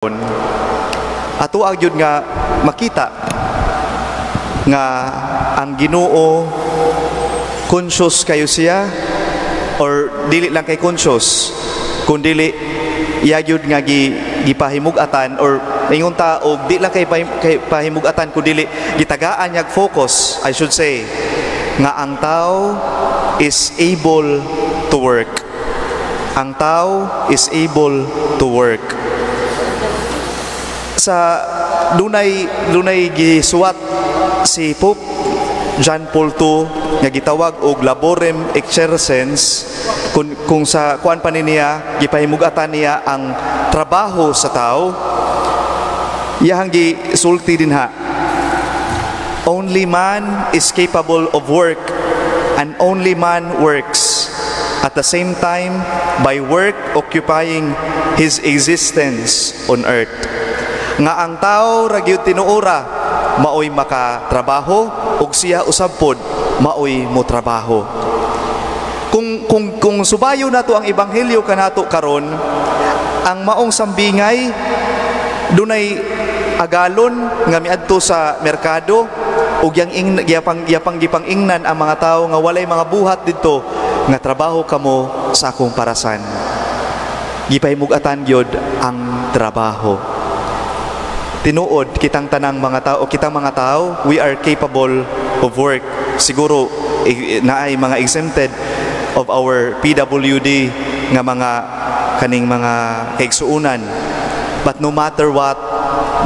Ato gyud nga makita nga ang Ginoo conscious kayo siya, or dili lang kay conscious kun dili iya gyud nga gipahimug-atan or ingon ta og di lang kay pahimug-atan kun dili gitagaan niya focus, I should say, nga ang tao is able to work. Ang tao is able to work. Sa dunay gisuwat si Pope John Paul II nga gitawag og Laborem Exercens, kung sa kuan pa ni niya gipahimug-atan niya ang trabaho sa tao. Iyahang gisulti dinha, "Only man is capable of work and only man works, at the same time by work occupying his existence on earth." Nga ang tao ra gyud tinuora maoy makatrabaho ug siya usab pod maoy mo trabaho. Kung subayo nato ang ebanghelyo kanato karon, ang maong sambingay, dunay agalon nga miadto sa merkado ug yang ing, giyapang giyapang gipang-ingnan ang mga tawo nga walay mga buhat didto nga trabaho kamo sa akong parasan. Gipahimug-atan gyud ang trabaho. Tinuod kitang tanang mga tao, kitang mga tao, we are capable of work. Siguro naay mga exempted of our PWD nga mga kaning mga kaigsuunan, but no matter what,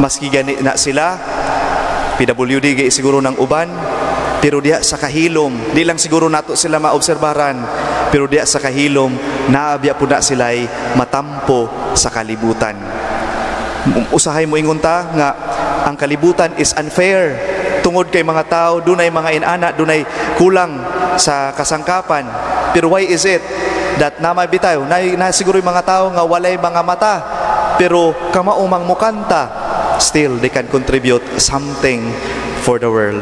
maski gani na sila PWD gay siguro ng uban, pero diha sa kahilom, di lang siguro nato sila maobserbaran, pero diha sa kahilom naabya pud na sila'y matampo sa kalibutan. Usahay mo ingon ta nga ang kalibutan is unfair tungod kay mga tao dunay mga inana, dunay kulang sa kasangkapan. Pero why is it that namay bitaw na siguro yung mga tao nga walay mga mata pero kamao mang mukanta, still they can contribute something for the world?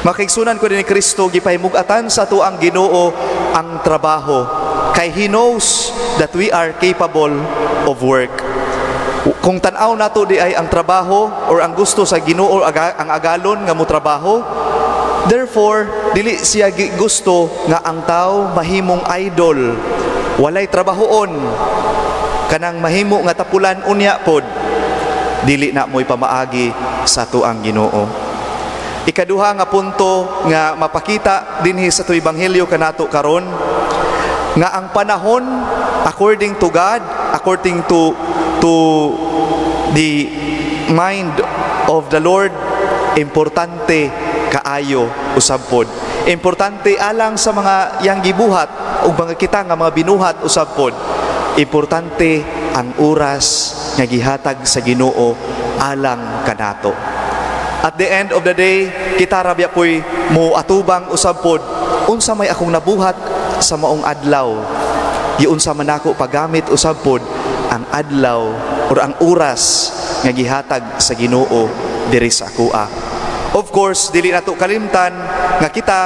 Makaigsunan ko din ni Kristo, gipahimug-atan sa atoang Ginoo ang trabaho kay He knows that we are capable of work. Kung tan-aw nato di ay ang trabaho or ang gusto sa Ginoo ang agalon nga mo trabaho. Therefore, dili siya gusto nga ang tao mahimong idol, walay trabahoon, kanang mahimo nga tapulan unya pod. Dili na mo'y pamaagi sa atoang Ginoo. Ikaduha nga punto nga mapakita dinhi sa ato ebanghelyo kanato karon, nga ang panahon, according to God, according to the mind of the Lord, importante kaayo usab pod. Importante alang sa mga yang gibuhat ug mga kita nga mga binuhat usab pod. Importante ang oras nga gihatag sa Ginoo alang kanato. At the end of the day, kita ra biya po'y mo atubang usab pod, unsa may akong nabuhat sa maong adlaw? Giunsa man nako paggamit usab pod ang adlaw or ang oras nga gihatag sa Ginoo diri sa akoa? Of course, dili nato kalimtan nga kita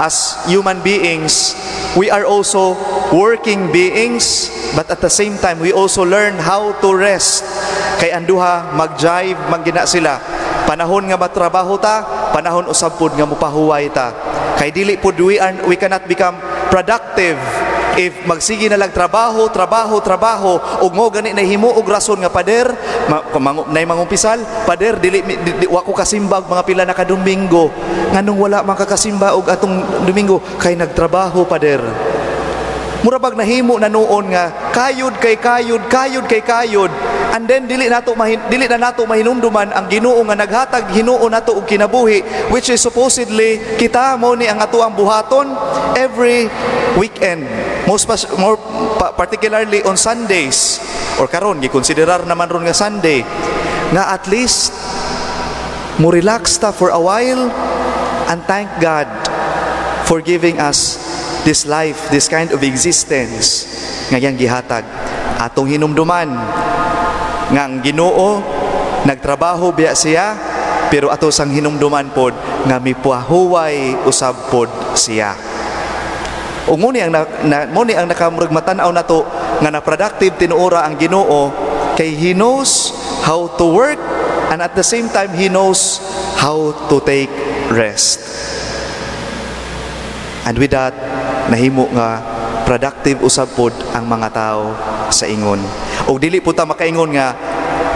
as human beings, we are also working beings, but at the same time we also learn how to rest. Kay ang duha mag-jive man gina sila. Panahon nga matrabaho ta, panahon usab pod nga mopahuway ta. Kay dili pod we cannot become productive if magsige na lang trabaho, trabaho, trabaho, ug mo gani nahimo og rason nga, "Pader, nay mangumpisal, pader, dili wa ko kasimbag mga pila na ka Domingo." "Nganong wala man ka kasimba og atong Domingo?" "Kay nagtrabaho, pader." Mura bag nahimo na noon nga kayod kay kayod, kayod kay kayod, and then dili na nato mahinumduman ang Ginoo nga naghatag hinuon nato og kinabuhi, which is supposedly kita mo ni ang atoang buhaton every weekend, more particularly on Sundays, or karon gikonsiderar naman ron nga Sunday, nga at least mo relax ta for a while and thank God for giving us this life, this kind of existence nga iyang gihatag. Atong hinumduman nga ang Ginoo nagtrabaho biya siya, pero ato sang hinumduman pod nga mipahuway usab pod siya. Ug mo ni ang na, na, mo ni ang nakamurag matan-aw nato nga na productive tinuora ang Ginoo. Kay he knows how to work and at the same time he knows how to take rest. And with that, nahimo nga productive usab pod ang mga tao sa ingon. Og dili po ta makaingon nga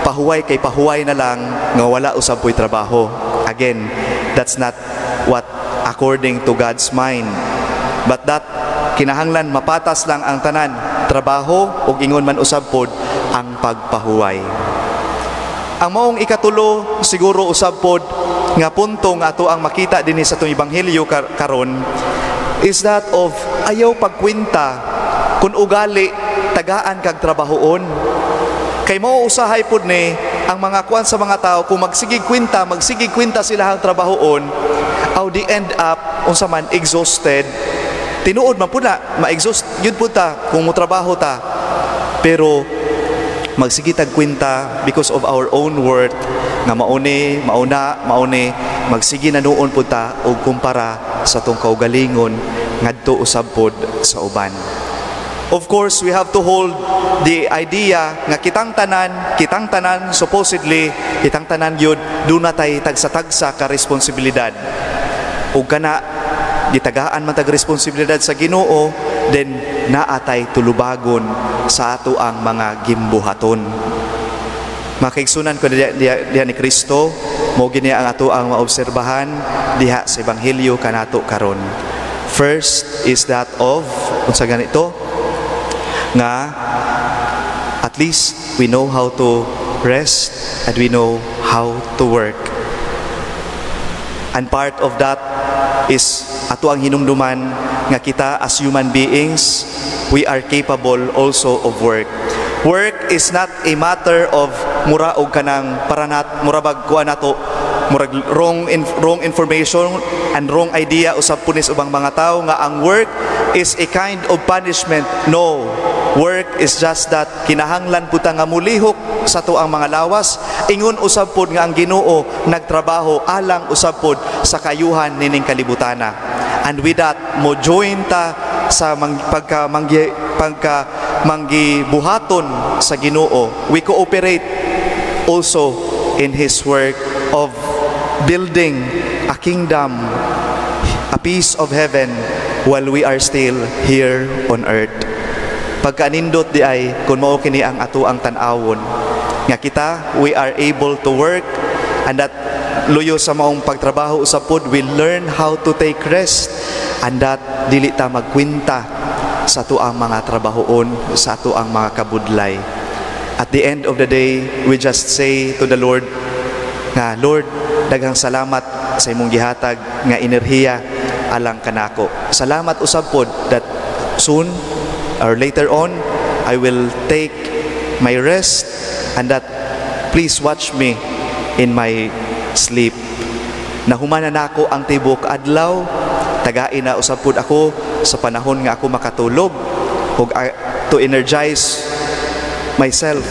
pahuway kay pahuway na lang nga wala usab po'y trabaho. Again, that's not what according to God's mind. But that kinahanglan mapatas lang ang tanan, trabaho ug ingon man usab pod ang pagpahuway. Ang maong ikatulo siguro usab pod nga punto nga ato ang makita dinhi sa atong ebanghelyo karon is that of ayaw pagkwenta kung ugali tagaan kag trabahoon. Kay mao usahay pod ni ang mga kuan sa mga tao, kung magsigig kwenta sila ang trabahoon, aw di end up unsa man, exhausted. Tinuod man pud na ma-exhaust yun pud ta kung motrabaho ta. Pero magsige tag kwenta because of our own worth nga mauni, mauna, mauni, magsige na nuon pud ta og kumpara sa atong kaugalingon ngadto usab pod sa uban. Of course, we have to hold the idea nga kitang tanan supposedly, kitang tanan yun, duna tay tagsa-tagsa ka responsibilidad. Ug kana gitagaan man tag responsibilidad sa Ginoo, then naa tay tulubagon sa ato ang mga gimbuhaton. Mga kaigsunan ko diha, diha, diha ni Kristo, mao gini ang ato ang maobserbahan diha sa ebanghelyo kanato karon. First is that of unsa ganito nga at least we know how to rest and we know how to work. And part of that is ato ang hinumduman nga kita as human beings, we are capable also of work. Work is not a matter of mura og kanang paranat mura bag kuan nato, murag wrong information and wrong idea usab punis ubang mga tao nga ang work is a kind of punishment. No. Work is just that kinahanglan pud ta nga mulihok sa ato ang mga lawas. Ingon usab pod nga ang Ginoo nagtrabaho alang usab pod sa kayuhan nining kalibutana. And with that, mo join ta sa pagka manggibuhaton sa Ginoo. We cooperate also in His work of building a kingdom, a piece of heaven while we are still here on earth. Pagkanindot di ay kung mao kini ang ato ang tan-awon nga kita, we are able to work and that luyo sa maong pagtrabaho usab pod, we learn how to take rest and that dili ta magkwenta sa ato ang mga trabahoon, sa ato ang mga kabudlay. At the end of the day, we just say to the Lord nga, "Lord, daghang salamat sa imong gihatag nga enerhiya alang kanako. Salamat usab pod that soon or later on I will take my rest and that please watch me in my sleep. Nahuman na nako ang tibok adlaw, tagai na usab pud ako sa panahon nga ako makatulog ug to energize myself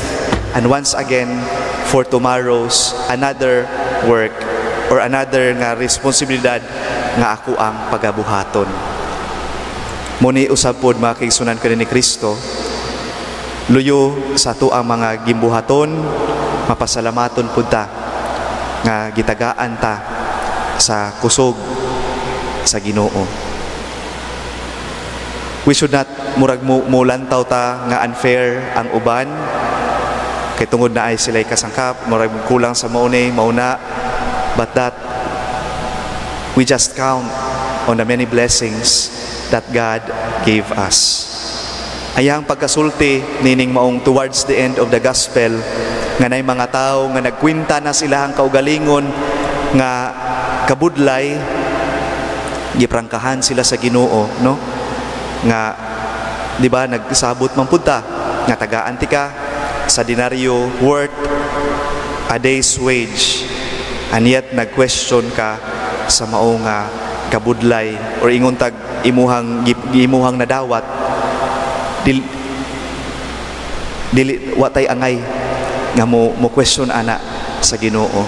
and once again for tomorrow's another work or another nga responsibilidad nga ako ang pagabuhaton." Mao ni usab pod, mga kaigsunan ko ni Kristo, luyo sa ato ang mga gimbuhaton, mapasalamaton pud ta nga gitagaan ta sa kusog sa Ginoo. We should not murag mo mulantaw ta nga unfair ang uban kay tungod na ay sila'y kasangkap, murag kulang sa mauni, mauna, but that we just count on the many blessings that God gave us. Ayang pagkasulti nining maong towards the end of the gospel nga nay mga tao nga nagkwenta na silahang kaugalingon nga kabudlay, giprangkahan sila sa Ginoo, no? Nga di ba nagsabot man pud ta nga tagaan ti ka sa denaryo worth a day's wage, and yet nag-question ka sa mao nga kabudlay or ingon tag imuhang nadawat, dili wa tay angay nga mo question ana sa Ginoo.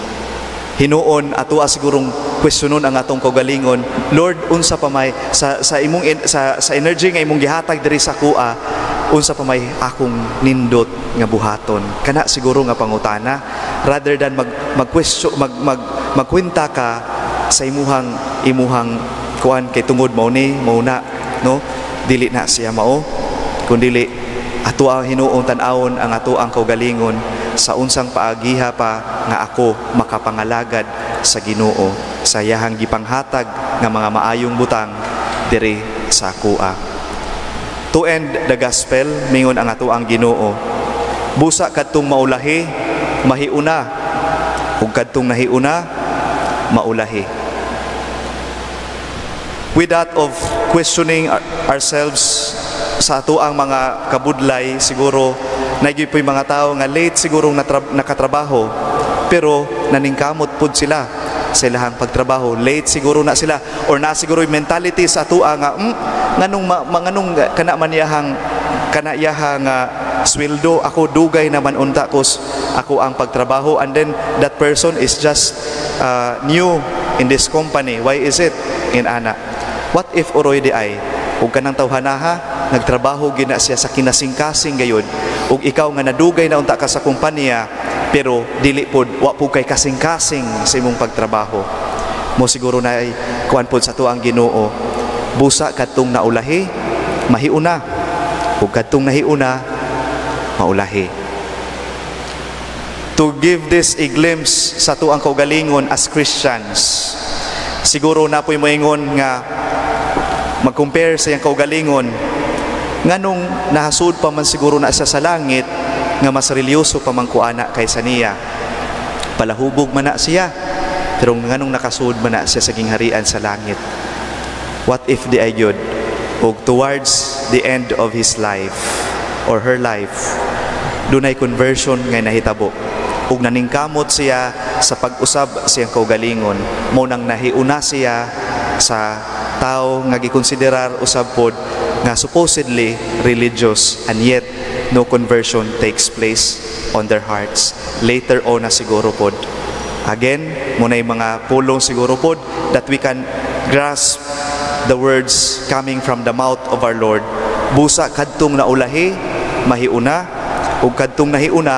Hinuon ato sigurong questionon ang atong kaugalingon. Lord, unsa pa may sa imong sa energy nga imong gihatag diri sa kuha, unsa pa may akong nindot? nga buhaton? Kana siguro nga pangutana, rather than mag mag question, mag mag magkwenta ka sa imuhang kuan kay tungod mao ni mao na, no? Dili na siya mao, kundili ato ang hinuong tan-awon ang ato ang kaugalingon sa unsang paagiha pa nga ako makapangalagad sa Ginoo sa iyahang gipanghatag nga mga maayong butang diri sa akoa. To end the gospel, mingon ang ato ang Ginoo, busa kadtong maulahi mahiuna, ug kadtong nahiuna maulahi. With that of questioning ourselves sa ato ang mga kabudlay, siguro nagyoy po'y mga tao nga late siguro nakatrabaho, pero naningkamot pud sila sa ilahang pagtrabaho. Late siguro na sila or na siguro yung mentality sa atua nga nganong nganong kana man iyahang kana iyahang nga sweldo, ako dugay naman unta ko ako ang pagtrabaho, and then that person is just new in this company. Why is it in ana? What if uroy di ay ug kanang tawhanaha nagtrabaho gina siya sa kinasingkasing gayud, ug ikaw nga nadugay na unta ka sa kumpanya pero dili pod, wa pud kay kasing-kasing sa imong pagtrabaho? Mo siguro na ay kuan pod sa tuang Ginoo, busa kadtong naulahi mahiuna, ug kadtong nahiuna maulahi. To give this a glimpse sa tuang kaugalingon as Christians, siguro na po'y moingon nga mag-compare sa iyang kaugalingon, nganong nahasud pa man siguro na siya sa langit nga mas relyoso pa man ko ana kaysa niya, palahubog man na siya, pero nganong nakasud man na siya sa gingharian sa langit? What if di ay gyud ug towards the end of his life or her life, dunay conversion nga nahitabo ug naningkamot siya sa pag-usab siyang kaugalingon, mo nang nahiuna siya sa tao nga gikonsiderar usab pod nga supposedly religious, and yet no conversion takes place on their hearts? Later on na siguro pod. Again, muna yung mga pulong siguro pod that we can grasp the words coming from the mouth of our Lord: busa kadtong naulahi mahiuna, ug kadtong nahiuna